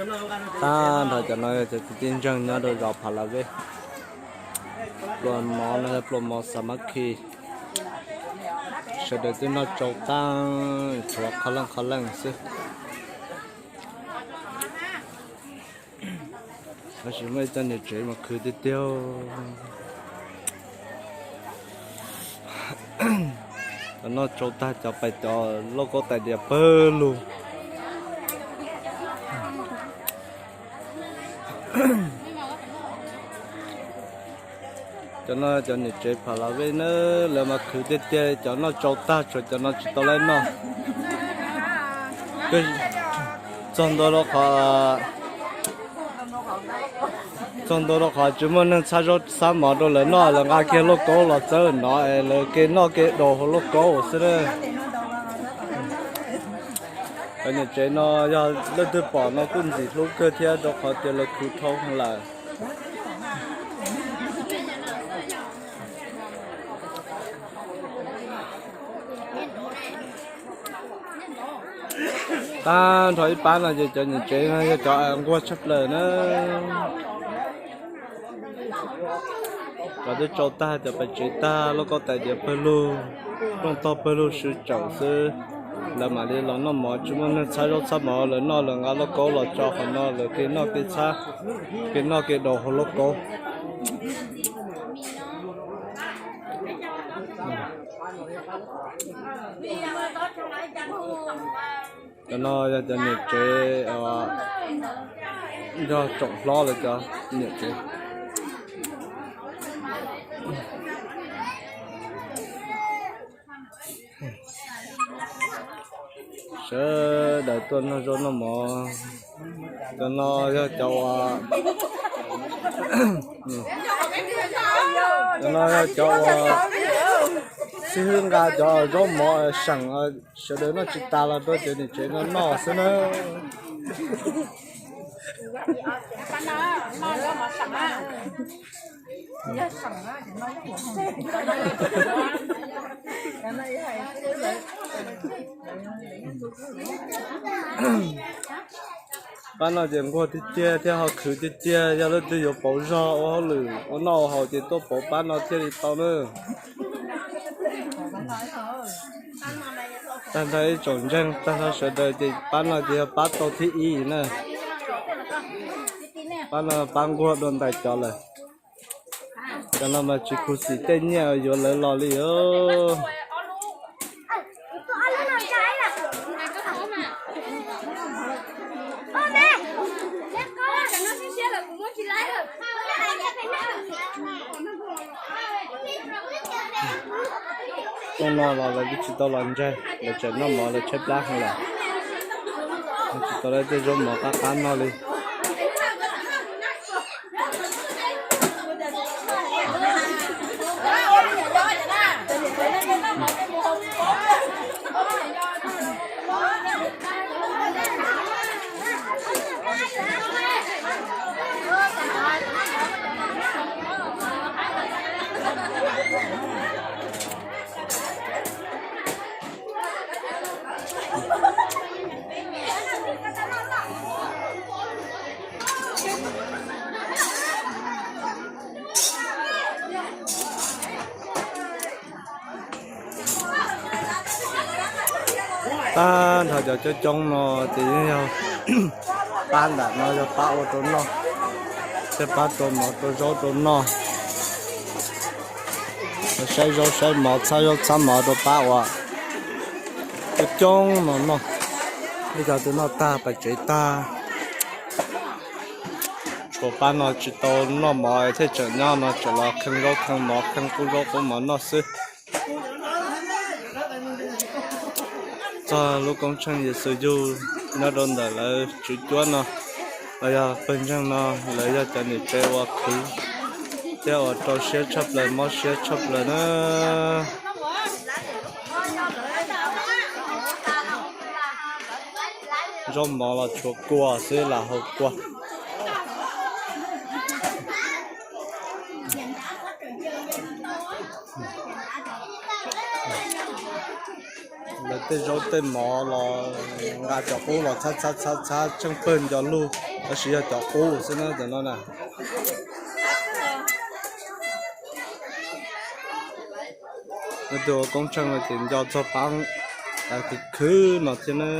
Tag nrho cov no yog cov kwv tij ntseeg nyob rau zos Pha La Vej. Pluas mov no yog pluas mov xa mab khi. Sawv daws twb noj tsau tag, tshuav qhov leej qhov leej xwb. Tab sis muaj ib co niam tsev mas khwv tiag tiag. Cov noj tsau tag cov pais cov lauj kaub tais diav pawg lug. Cov no cov niam tsev Pha La Vej na, lawv mas khwv tiag tiag, cov noj tsau tag tshuav cov no tsis tau laib noj. Txog ntua rau qhov, txog ntua rau qhov tsis muaj neeg txhab zaub txhab mov rau lawv noj, lawv nqa kiag lauj kaub los txawb no es lawv kev noj kev daus hauv lauj kaub xwb na. Cov niam tsev no yog leej twg pom no kuj ntxim hlub kawg thiab rau qhov tias lawv khwv dhau lawm. Tag nrho ib pab no ces cov niam tsev no yog cov nquag tshaj plaws na. Cov twb tsau tag, cov pais tsev tag, lauj kaub tais diav pawg lug, rooj tog pawg lug swb tsaum xwb. Lawv mam li los noj mov, tsis muaj neeg txhab zaub txhab mov lawv noj, lawv nqa lauj kaub los tso qhov no, lawv kev noj kev txhab, kev noj kev daus hauv lauj kaub. Cov no yog cov niam tsev, yog tsoom hlob lawv cov niam tsev. Sawv daws tuaj noj zaub noj mov. Cov no yog cov uas, cov no yog cov uas xib hwb nqa cov zaub mov seem, sawv daws noj tsis tas los rau cov niam tsev no noj xwb na. Pab no ces nquag tiag tiag thiab ho khwv tiag tiag, yog leej twg yuav pauv zog ua hauj lwm ua noj ua haus ces tuaj pauv pab no thiaj li tau na. Tag nrho ib tsoom ntseeg tag nrho sawv daws ces pab no ces yog pab tau thib ib na. Pab no pab nquag dua ntais cov lawm. Cov no mas tsis khuv xim tej nyiaj yuav lawv los li os. Hnub no los lawv twb tsis tau los ntsaig, lawv tseem noj mov lawv tshaib plab heev lawm. Tsis tau lawv tej zaub mov qab qab noj li. Pab nrho cov coob coob no ces yeej yog pab nram no yog pab ua rau noj, thiab pab rau mov rau zaub rau noj, saib zaub saib mov txhab zaub txhab mov rau pab uas coob coob no noj. Ib co twb noj tag pais tsev tag, tshuav pab no tsis tau noj mov thiaj tseem nyob no tseem los kheej zaub kheej mov kheej qub zaub qub mov noj xwb. Txog lub koob tsheej Yexus Yug nyob rau ntawm lawv tswv cuab no, los yog pawg ntseeg no, lawv yog cov niam tsev uas khwv thiab uas rau siab tshaj plaws mob siab tshaj plaws na. Zaub mov los tshuav kua xwb lam haus kua. Lawv tej zaub tej mov los nqa cov qub los txhab txhab txhab txhab tsheej pawg nco lug, tab sis yog cov qub xwb na cov no na. Tus ua koob tsheej no ces nco txog paab khwv khwv no thiab na.